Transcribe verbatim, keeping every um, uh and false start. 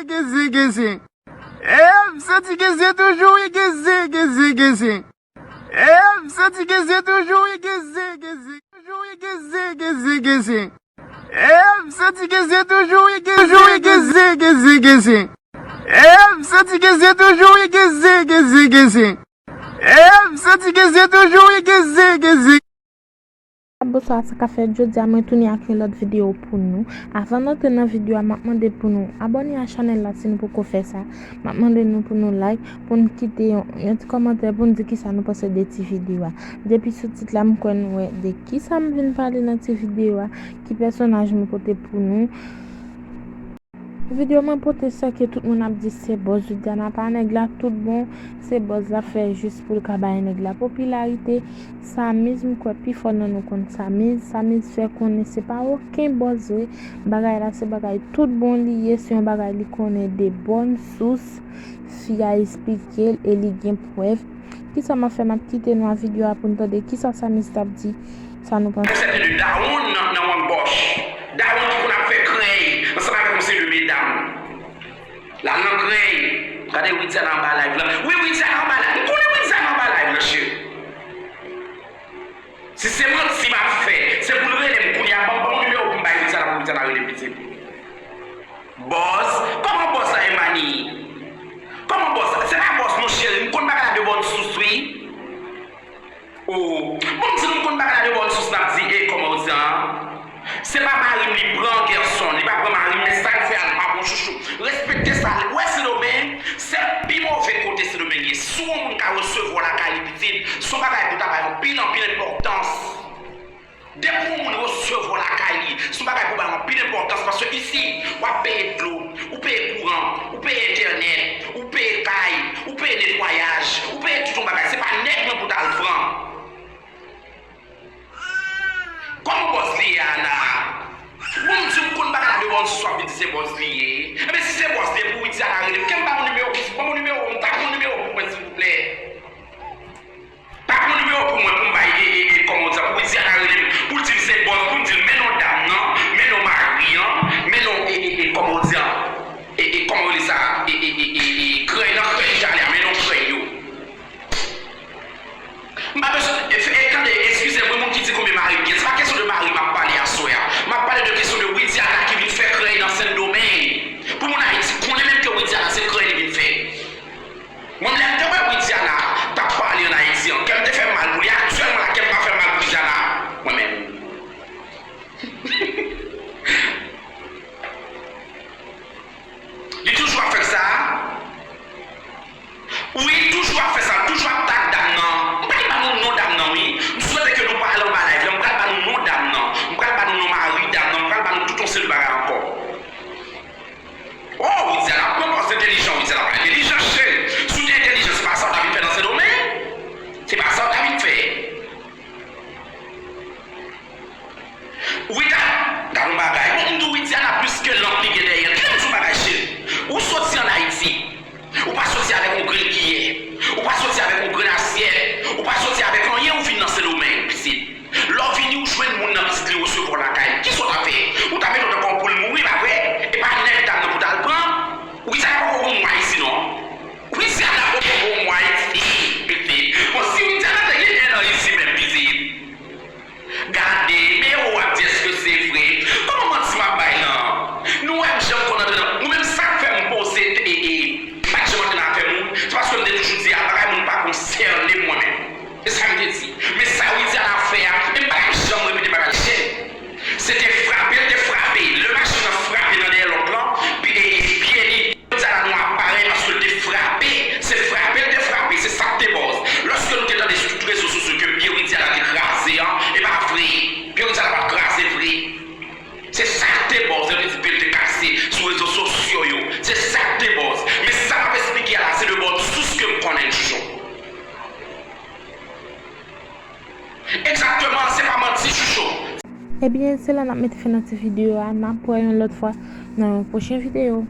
Geze, geze. E m santi geze toujou, wi, geze, geze, geze. E m santi geze toujou, wi, geze, geze. Toujou, wi, geze, geze, geze. E m santi geze toujou, wi, geze, geze, geze, geze. E m santi geze toujou, wi, geze, geze, geze. E m santi geze toujou, wi, geze, geze. Bonswa, sa k ap fèt? Jodi a mwen tounen ak yon lòt videyo pou nou. Avan n antre nan videyo a, m ap mande pou nou abòne a chanèl la si nou poko fè sa. M ap mande nou pou nou like, pou nou kite yon, yon ti kòmantè pou nou di kisa nou panse de ti videyo a. Depi sou tit la, m kwè nou wè de kisa m vin pale nan ti videyo a, ki pèsonaj mwen pote pou nou. Videyo mwen pote sa ke tout moun ap di se bòz Widiana pa nèg la tout bon, se bòz la fè jis pou l ka bay nèg la popilarite. Samiz, m kwè pi fò nan nou konn Samiz. Samiz fè konnen se pa okenn bòz vre. Bagay la se bagay tout bon li ye, se yon bagay li konnen de bòn sous. Fi a esplike l e li gen prèv. Kisa m ap fè? M ap kite nou a videyo a pou n tande kisa Samiz t ap di, sa nou panse. Sèten de dawonn nan, nan Wangboche. Dawonn ki konn ap fè krèy ansanm avèk yon seri de medam. L al nan krèy. Gade Widiana anba live la. Wi, Widiana anba live. M konnen Widiana anba live la, cheri. Si se manti m ap fè, se pou l rele m kounye a. Ban m, ban m nimewo pou m bay Widiana, pou Widiana rele m, pitit. Bòz? Kòman bòz la, Emani? Kòman bòz la? Se pa bòz non, cheri. M konn bagay la de bòn sous, wi. O, bon, m di nou, m konn bagay la de bòn sous, n ap di, e, kòman w di an? Se pa mari m li pran, Gerson, li pa pran mari m, men sa l fè a, l pa bon, chouchou. Respekte sa, w wè Sendomeng, se pi move kote Sendomeng ye. Si yon moun ka resevwa w lakay li, pitit, se yon bagay pou w ta bay anpil, anpil enpòtans. Depi yon moun resevwa w lakay li, se yon bagay pou w bay anpil enpòtans, paske isi, w ap peye dlo, ou peye kouran, ou peye entènèt, ou peye kay, ou peye netwayaj, ou peye tout yon bagay. Se pa nèg lan pou w t al pran. Kòman bòz li ye a la? Bon, m di w, m konn bagay la de bòn sous, w ap vin di se bòz li ye. Ebyen, si se bòz li ye, pou Widiana rele m, ke m ba w nimewo, ban m nimewo, m ta pran nimewo pou mwen, silvouplè. Pa pran nimewo pou mwen, pou m bay, e, e, e, kòman w di a, pou Widiana rele m, pou l di m se bòz, pou m di l, men non dam nan, men non mari an, men non, e, e, e, kòman w di a, e, e, kòman w rele sa, e, e, e, e, e, krèy nan, krèy li t ale a, men non krèy yo. M pa bezwen, e, e, tande, eskize m, wi, moun ki di konbyen mari m gen. Se pa kesyon de mari m ap pale aswè a. M ap pale de kesyon de Widiana ki vin fè krèy nan Sendomeng. Pou moun Ayiti konnen menm ke Widiana se krèy li vin fè. Mwen, lè m te wè Widiana t ap pale ann Ayiti an, kè m te fè m mal pou li. Aktyèlman la, kè m pa fè m mal pou Widiana, mwen menm. Li toujou ap fè sa. Wi, toujou ap fè sa, toujou ap tag dam nan. M pral ba nou non dam nan, wi. M swete ke nou pa al anba live la, m pral ba nou non dam nan. M pral ba nou non mari dam nan, m pral ba nou tout yon seri bagay ankò. Oh, Widiana, mwen panse entèlijan, Widiana pa entèlijan, cheri. Si w te entèlijan, se pa sa w ta vin fè nan Sendomeng. Se pa sa w ta vin fè. Wi, gad, gad yon bagay. Bon, m di w, Widiana plis ke lank li gen dèyè l. Kite m di w bagay, cheri. Ou soti ann Ayiti. Ou pa soti avèk yon grenn kiyè. Ou pa soti avèk yon grenn asyèt. Ou pa soti avèk anyen, ou vin nan Sendomeng, pitit. Lè w vini, ou jwenn moun nan, pitit, li resevwa w lakay li. Kisa w ta fè? Ou ta mete w nan kò w pou l mouri, pa vre? E pa nèg dam nan pou w t al pran? Widiana poko gon mwa isi, non. Widiana poko gon mwa isi, pitit. Bon, si Widiana te gen en an isi menm, pitit. Gade, men w ap di èske se vre? Kòman manti m ap bay lan? Nou wè m janm konn antre nan, ou menm sa k fè m poze, e, e, pa t janm antre nan afè moun, se paske m te toujou di a, bagay moun pa konsène m mwen menm. Se sa m te di. Men sa Widiana fè a, e m pa t ap janm repete bagay la. Se te frape l te frape. Lè machin nan frape nan dèyè lòt lan, pi, e, e, pye li. Jodi a la nou ap pare paske l te frape. Se frape l te frape, se sa k te bòz. Lòske nou te tande sou tout rezo sosyo ke pye Widiana te kraze an, e pa vre. Pye Widiana pa t kraze vre. Se sa k te bòz, yo te di pye l te kase sou rezo sosyo yo. Se sa k te bòz. Men sa m ap esplike a la, se de bòn sous ke m konnen, Chouchou. Egzakteman, se pa manti, Chouchou. Ebyen, se la n ap mete fen nan ti videyo a. N ap wè yon lòt fwa nan yon pwochen videyo.